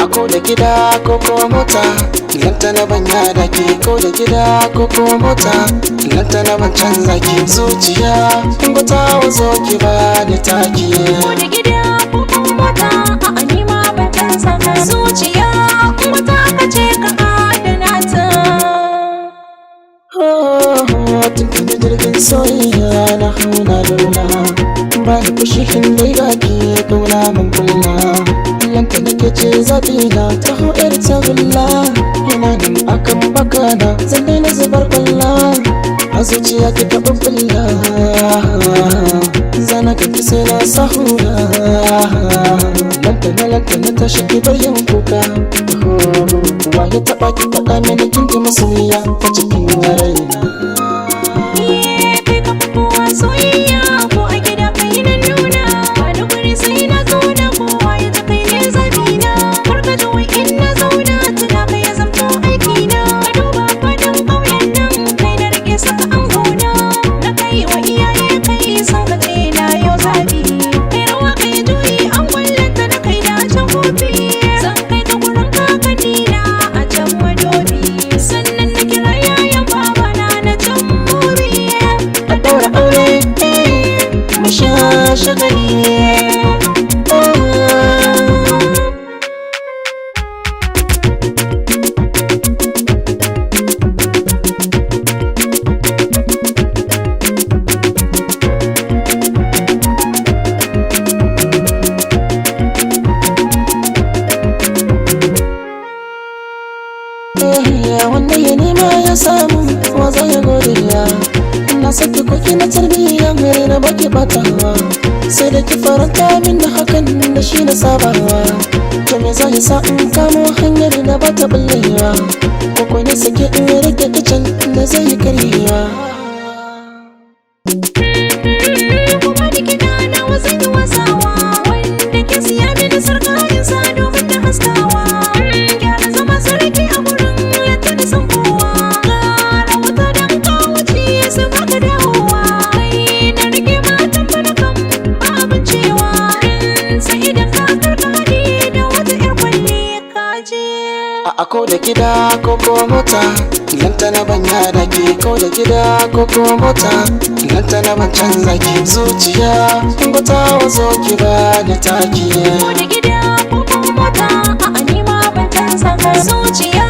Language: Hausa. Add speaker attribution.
Speaker 1: A ko da gida ko ko mota, lantana ban yada ke. Ko da gida ko ko mota, lantana ban canza ki. Zuciya in ba ta wazo ki ba ni taki.
Speaker 2: Ko da gida ko ko mota, a'a ni ma ban canza ka. Zuciya kuma ta kace ka adana ta.
Speaker 1: Tuntuni jirgin soyayya na hauna lola, ba ni fushi in dai ga ki kauna mun kulla. Lanta nake ce zaɓi na, taho yar tagulla. Ina nan akan bakana, zan daina zubar kwalla. A zuciya ki taɓa bulla, zana ka ki sai na sahura. Lantana lantana tashi ki bar yin kuka. Wa ya taɓa ki? Faɗa mini, kin ji masoyiya ta cikin raina.
Speaker 2: Iye, kai ka fi kowa soyayya, ko a gida kai na nuna. Ba da guri sai na zauna, kowa ya ta kai ne zabina. Kar ka ji wai in na zauna tuna kai ya zamto aikina. Ka duba fadin ƙauyen nan, kai na rike saka angona. Na kai wa iyaye kai sun ka ce na yau zabi. Kai rawa kai juyi an kwallanta na kai da can kofi. Zan kai ka gurin kakanni na a can madobi. Sannan na kira yayan babana na can muri.
Speaker 1: A ɗaura aure, mu sha shagali. Wanda ya nema ya samu, wa za ya godiya. Na saki koki na tarbiyya, mai na baki batawa. Sai da ki faranta min da hakan da shi na sabawa. To me za ya sa in kamo hanyar da ba ta bullewa? Ko ne sake in rike kicin da zai yi karyewa.
Speaker 2: Kuma da kiɗa na wasan yi wasawa, wanda ke siya mini sarƙa in sa domin na haskawa. Gyara zama sarki a gurin lantarki san kowa. Ƙara wuta don kawo su baka dawowa. Kai na rike matan bana kan ba abin cewa. Sai idan ka karkaɗe da wata 'yar kwalle ka je.
Speaker 1: A ko da gida ko ko mota, lantana ban yada ke. Ko da gida ko ko mota, lantana ban canza ki. Zuciya in ba ta wazo ki ba ni taki.
Speaker 2: Ko da gida ko ko mota, a'a ni ma ban canza ka. Zuciya